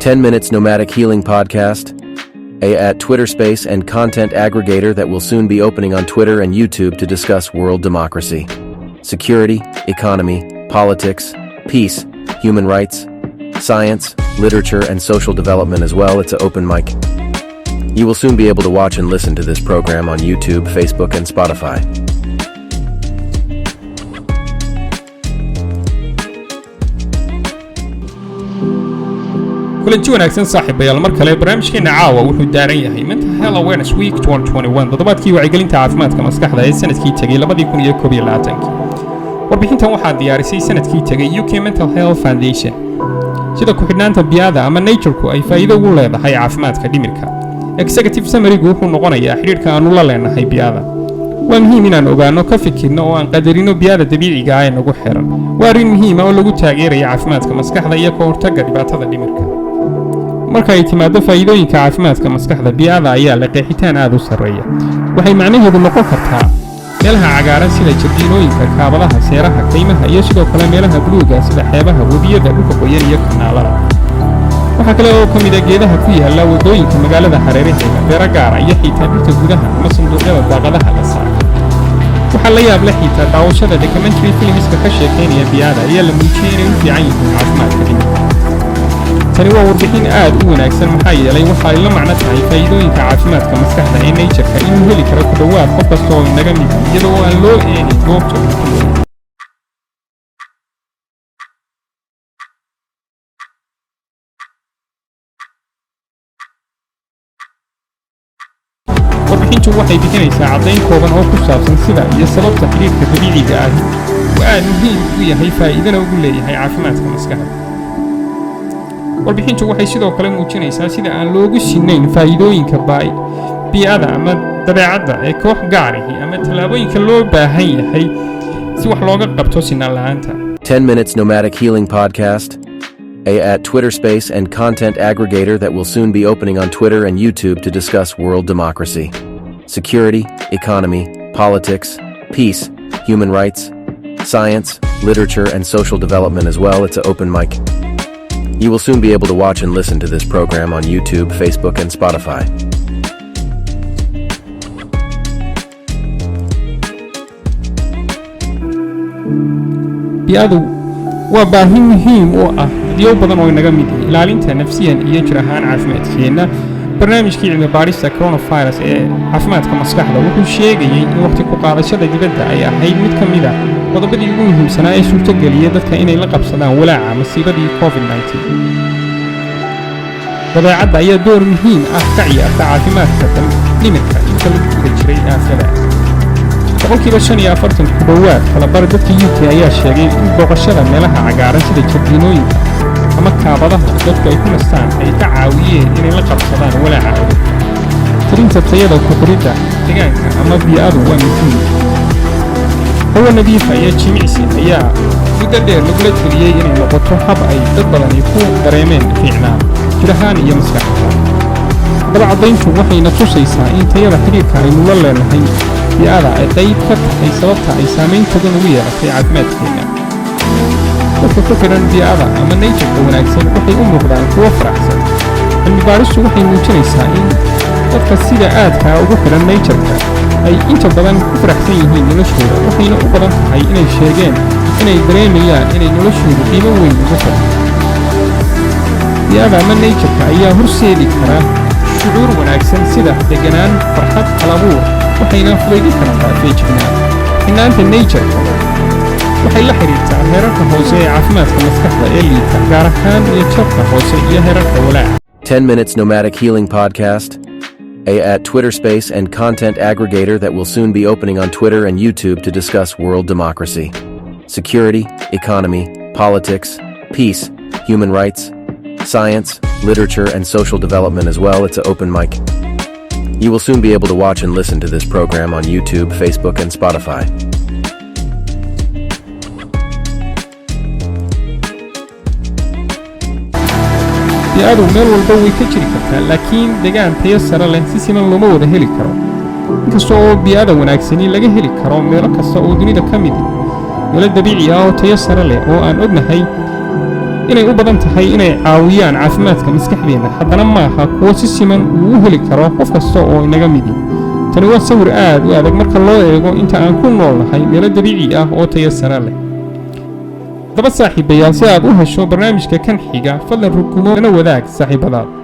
10 Minutes Nomadic Healing Podcast, a at Twitter Space and content aggregator that will soon be opening on Twitter and YouTube to discuss world democracy, security, economy, politics, peace, human rights, science, literature, and social development as well. It's an open mic. You will soon be able to watch and listen to this program on YouTube, Facebook, and Spotify. Kulanti wanaagsan, saaxiibayaal. Mar kale barnaamijkeena caawa wuxuu daaran yahay Mental Health Awareness Week 2021, toddobaadkii wacyigelinta caafimaadka maskaxda ee sanadkii tegay 2021. Warbixintan waxaa diyaarisay sanadkii tegay UK Mental Health Foundation. Sida ku-xidhnaanta biyaada ama nature-ku ay faa'iido ugu leedahay caafimaadka dhimirka. Executive summary-gu wuxuu noqonayaa xidhiidhka aanu la leenahay biyaada. Waa muhiim inaan ogaanno, ka fikirno oo aan qadarino biyaada dabiiciga ah ee nagu xiran. Waa arrin muhiima oo lagu taageeraya caafimaadka maskaxda iyo ka hortagga dhibaatada dhimirka. Marka ay timaado faa'iidooyinka caafimaadka maskaxda, bii'ada ayaa leh qeexitaan aad u sarreeya. Waxay macnaheedu noqon kartaa meelaha cagaaran sida jardiinooyinka, kaabadaha, seeraha, kaymaha iyo sidoo kale meelaha buluuga sida xeebaha, webiyada, dhulka qoyan iyo kanaalada. Waxaa kale oo ka mid ah geedaha ku yaala waddooyinka magaalada hareeraheeda, beero gaara iyo xitaa dhirta gudaha ama sanduuqyada daaqadaha la saaro. Waxaa la yaab leh, xitaa daawashada documentary films-ka ka sheekaynaya bii'ada ayaa la muujiyey inay u fiican yihiin caafimaadka dhimirka. Tani waa warbixin aad u wanaagsan, maxaa yeelay waxa ay la macno tahay faa'iidooyinka caafimaadka maskaxda ee nature-ka inuu heli karo ku dhowaad qof kasta oo inaga mid, iyadoo aan loo eegin goobta uu ku nool yahay. Warbixintu waxay bixinaysaa caddayn kooban oo ku saabsan sida iyo sababta xidhiidhka dabiiciga ahi uu aad muhiim u yahay, faa'iidana ugu leeyahay caafimaadka maskaxda. Warbixintu waxay sidoo kale muujinaysaa sida aan loogu sinnayn faa'iidooyinka bii'ada ama dabeecadda ee koox gaarihi ama tallaabooyinka loo baahan yahay si wax looga qabto sinaan la'aanta. 10 Minutes Nomadic Healing Podcast, a at Twitter Space and content aggregator that will soon be opening on Twitter and YouTube to discuss world democracy, security, economy, politics, peace, human rights, science, literature, and social development as well. It's an open mic. You will soon be able to watch and listen to this program on YouTube, Facebook, and Spotify. Bii'adu waa baahi muhiim u ah dadyo badan oo inaga mid yihi ilaalinta nafsiyan iyo jir ahaan caafimaadkeenna. Barnaamijkii cilmi baadhista coronavirus ee caafimaadka maskaxda wuxuu sheegayey in waqti ku qaadashada dibadda ay ahayd mid ka mid ah qodobadii ugu muhiimsanaa ee suurtogeliyay dadka inay la qabsadaan walaaca masiibadii COVID-19. Dabeecadda ayaa door muhiim ah ka ciyaarta caafimaadka dhimirka inta lagu guda jiray aafada. 45% ku dhowaad kalabar dadka UK ayaa sheegay in booqashada meelaha cagaaran sida jardiinooyinka ama kaabadaha dadku ay ku nastaan ay ka caawiyeen inay la qabsadaan walaaca cudurka. Tirinta tayada ku-xiridda deegaanka ama bii'adu waa muhiim. Hawo nadiifa iyo jimicsi ayaa muddo dheer lagula teliyey inay noqoto hab ay dad badani ku dareemeen fiicnaan jir ahaan iyo maskax ahaan. Haddaba, caddayntu waxayna tusaysaa in tayada xidhiirka aynu la leenahay bii'ada ay qayb ka tahay sababta ay saamayn togan ugu yeelatay caafimaadkeenna. Dadka ku xidhan bii'ada ama nature-ka wanaagsan waxay u muuqdaan kuwo faraxsan. Cilmi baadhistu waxay muujinaysaa in dadka sida aadkaa ugu xidhan nature-ka ay inta badan ku faraxsan yihiin noloshooda, waxayna u badan tahay inay sheegeen inay dareemayaan inay noloshoodu qiimo weyn ugu fadhido. Bii'ada ama nature-ka ayaa horseedi kara shucuur wanaagsan sida deganaan, farxad, halabuur, waxayna fudaydin kartaa feejignaan. Xidhnaanta nature-ka waxay la xidhiirtaa heerarka hoose ee caafimaadka maskaxda ee liita, gaar ahaan iyo jabka hoose iyo heerarka walaaca. 10 Minutes Nomadic Healing Podcast, a at Twitter Space and content aggregator that will soon be opening on Twitter and YouTube to discuss world democracy, security, economy, politics, peace, human rights, science, literature, and social development as well. It's an open mic. You will soon be able to watch and listen to this program on YouTube, Facebook, and Spotify. Bii'adu meel walba way ka jiri kartaa, laakiin degaan tayo sare leh si siman looma wada heli karo. Inkasta oo bii'ada wanaagsani laga heli karo meelo kasta oo dunida ka mid, meelo dabiici ah oo tayo sare leh oo aan ognahay Inay u badan tahay inay caawiyaan caafimaadka maskaxdeenna, haddana maaha kuwo si siman uu u heli karo qof kasta oo inaga midi. Tani waa sawir aad u adag marka loo eego inta aan ku nool nahay meelo dabiici ah oo tayo sare leh. Haddaba, saaxiibayaal, si aad u hesho barnaamijka kan xiga, fadlan rukumo, lana wadaag saaxiibadaada.